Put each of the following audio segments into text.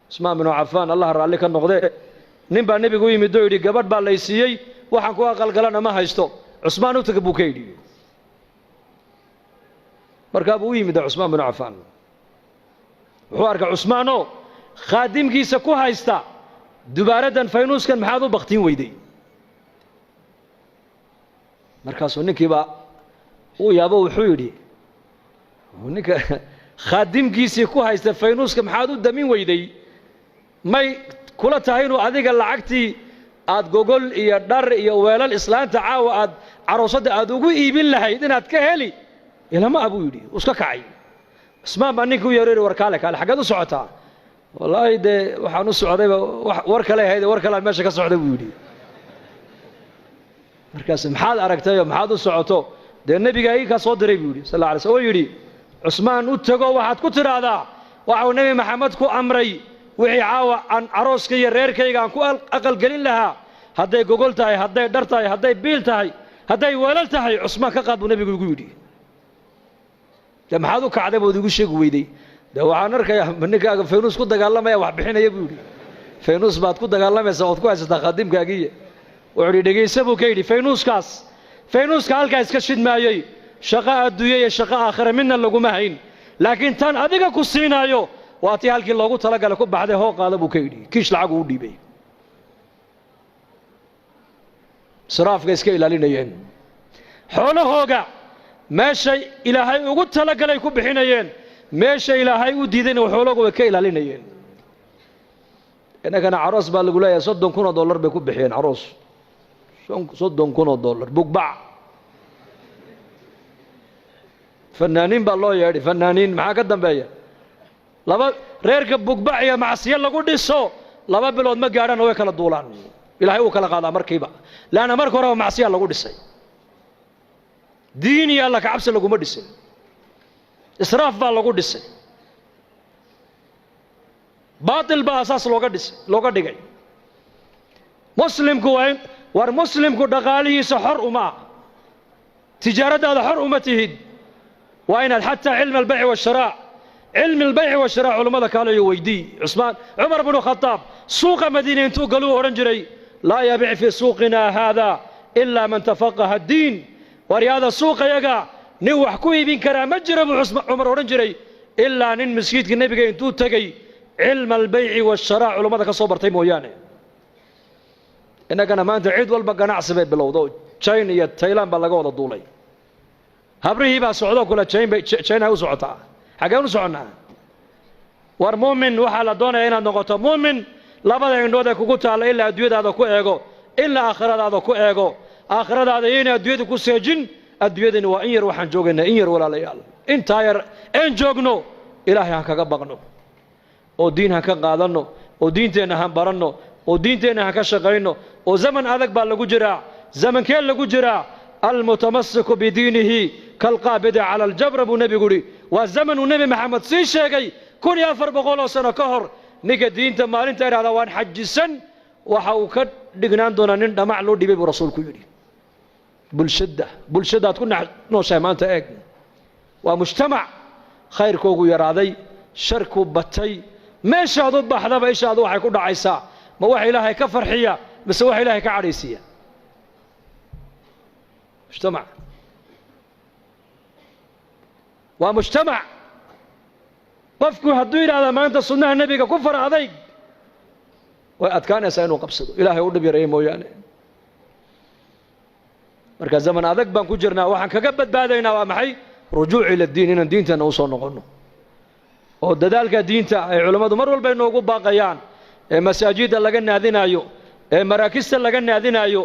Cusmaan binu Cafaan, Allah raalli ka noqdee, nin baa nebigu u yimid oo yidhi gabadh baa lay siiyey, waxaan ku aqalgalana ma haysto, Cusmaan u taga buu ka yidhi. Markaa buu u yimid Cusmaan binu Cafaan, wuxuu arkay Cusmaanoo khaadimkiisa ku haysta dubaaraddan faynuuskan maxaad u baktiin weyday. Markaasuu ninkiibaa uu yaabo, wuxuu yidhi ninka khaadimkiisii ku haysta faynuuska maxaad u damin weyday, may kula tahay inuu adiga lacagtii aad gogol iyo dhar iyo weelal islaanta caawa aad caroosadda aad ugu iibin lahayd inaad ka heli ilama ah buu yidhi. Uu iska kacay. Cusmaan baa ninkii u yeero yidhi war kaale kaale, xaggeed u socotaa? Wallaahi dee waxaan u socdayba war kale ahayd, war kalean meesha ka socday buu yidhi. Markaas maxaad aragtayoo maxaad u socoto? Dee nebigaa ii kaa soo diray buu yidhi sal alla alay slam oo yidhi Cusmaan u tego, waxaad ku tidhaahdaa waxau Nebi Maxamed ku amray wixii caawa aan carooska iyo reerkayga aan ku aqalgelin lahaa, hadday gogol tahay, hadday dhar tahay, hadday biil tahay, hadday weelal tahay, Cusmaan ka qaad buu nebigu igu yidhi. Dee maxaad u kacday bood igu sheegi weyday? Dee waxaan arkayaa ninkaaga faynuus ku dagaalamaya wax bixinaya buu yidhi. Faynuus baad ku dagaalamaysaa ood ku haysataa khaadimkaagiiya. Wuxuu yidhi dhegaysa buu ka yidhi, faynuuskaas faynuuska halkaa iska shidmaayey shaqo adduunye iyo shaqo aakhira midna laguma hayn, laakiin tan adiga ku siinaayo waa tii halkii loogu talagalay ku baxday, hoo qaada buu ka yidhi. Kiish lacag uu dhiibay. Israafka iska ilaalinayeen, xoolahooga meeshay Ilaahay ugu talagalay ku bixinayeen, meesha Ilaahay u diidayna xoolahooga way ka ilaalinayeen. Innagana caroos baa lagu leeyahay 30,000 oo dollar bay ku bixiyeen caroos, 30,000 oo dollar bugbac. Fanaaniin baa loo yeedhay, fanaaniin maxaa ka dambeeya? Laba reerka bugbac iyo macsiyo lagu dhiso 2 bilood ma gaadhaan, way kala duulaan, Ilaahay uu kala qaadaa markiiba, leanna marka horeba macsiyaa lagu dhisay, diin iyo alla kacabsi laguma dhisin, israaf baa lagu dhisay, baatil baa asaas looga dhisay looga dhigay. Muslimku waa in war muslimku dhaqaalihiisa xor uma ah, tijaaraddaada xor uma tihid, waa inaad xataa cilmi albayci waashiraa, cilmi albayci waashiraa culammada kaaleyo weydii. Cusmaan Cumar binu Khataab suuqa Madiine intuu galuu odhan jiray laa yabic fii suuqina haada ilaa man tafaqaha addiin. Waryaada suuqayaga nin wax ku iibin karaa ma jiro buu Cumar odhan jiray, ilaa nin masjidka nebiga intuu tegey cilma albayci waashiraa culammada ka soo bartay mooyaane. Innagana maanta cid walba ganacsi bay bilowdo, China iyo Tayland baa laga wada duulay, habrihii baa socdoo kule China u socotaa, xaggeen u soconnaa? War muumin waxaa la doonaya inaad noqoto muumin labada indhood ee kugu taalla ilaa adduunyadaada ku eego, ilaa aakhiradaada ku eego, aakhiradaada yayna adduunyada ku seejin. Adduunyadani waa in yar, waxaan joogaynaa in yar walaalayaal, intaa yar een joogno Ilaahay han kaga baqno oo diin han ka qaadanno oo diinteenna han baranno oo diinteenna han ka shaqayno. Oo zaman adag baa lagu jiraa, zamankee lagu jiraa? Almutamasiku bidiinihi kalqaabidi cala aljabra buu nebigu yidhi. Waa zaman uu Nebi Maxamed sii sheegay 1400 oo sano ka hor. Ninka diinta maalinta idhahdaa waan xajisan waxa uu ka dhignaan doonaa nin dhamac loo dhibay buu rasuulku yidhi. Bulshadda bulshadaad ku nooshahay maanta eeg, waa mujtamac khayrkoogu yaraaday, sharkuu batay, meeshaad u baxdaba ishaadu waxay ku dhacaysaa ma wax Ilaahay ka farxiya mise wax Ilaahay ka cadhaysiiya? Mujtamac waa mujtamac qofku hadduu yidhahdaa maanta sunnaha nebiga ku fara adayg way adkaanaysaa inuu qabsado, Ilaahay u dhib yareeya mooyaane. Marka zaman adag baan ku jirnaa, waxaan kaga badbaadaynaa waa maxay? Rujuuc ila diin, inaan diinteenna usoo noqonno oo dadaalka diinta ay culammadu mar walba inoogu baaqayaan, ee masaajidda laga naadinaayo, ee maraakista laga naadinaayo,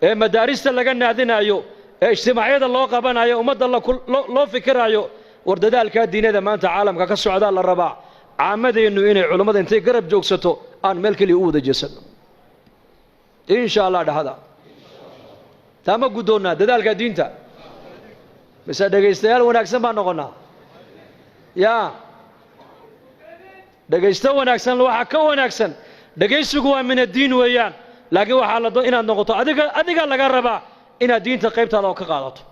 ee madaarista laga naadinaayo, ee ijtimaacyada loo qabanayo, ummadda loo fikiraayo. War dadaalkaa diinada maanta caalamka ka socdaa la rabaa caamadeennu inay culammada intay garab joogsato aan meel keliya u wada jeesanno insha Allah. Dhahada taa ma guddoonnaa dadaalka diinta mise dhegaystayaal wanaagsan baan noqonnaa? Yaa dhegaysto wanaagsan, waxaa ka wanaagsan dhegaysigu waa min addiin weeyaan, laakiin waxaa la inaad noqoto adiga laga rabaa inaad diinta qaybtaada oo ka qaadato.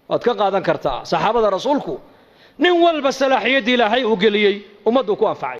Waad ka qaadan kartaa saxaabada rasuulku, nin walba salaaxiyaddii Ilaahay uu geliyey ummaddu ku anfacay.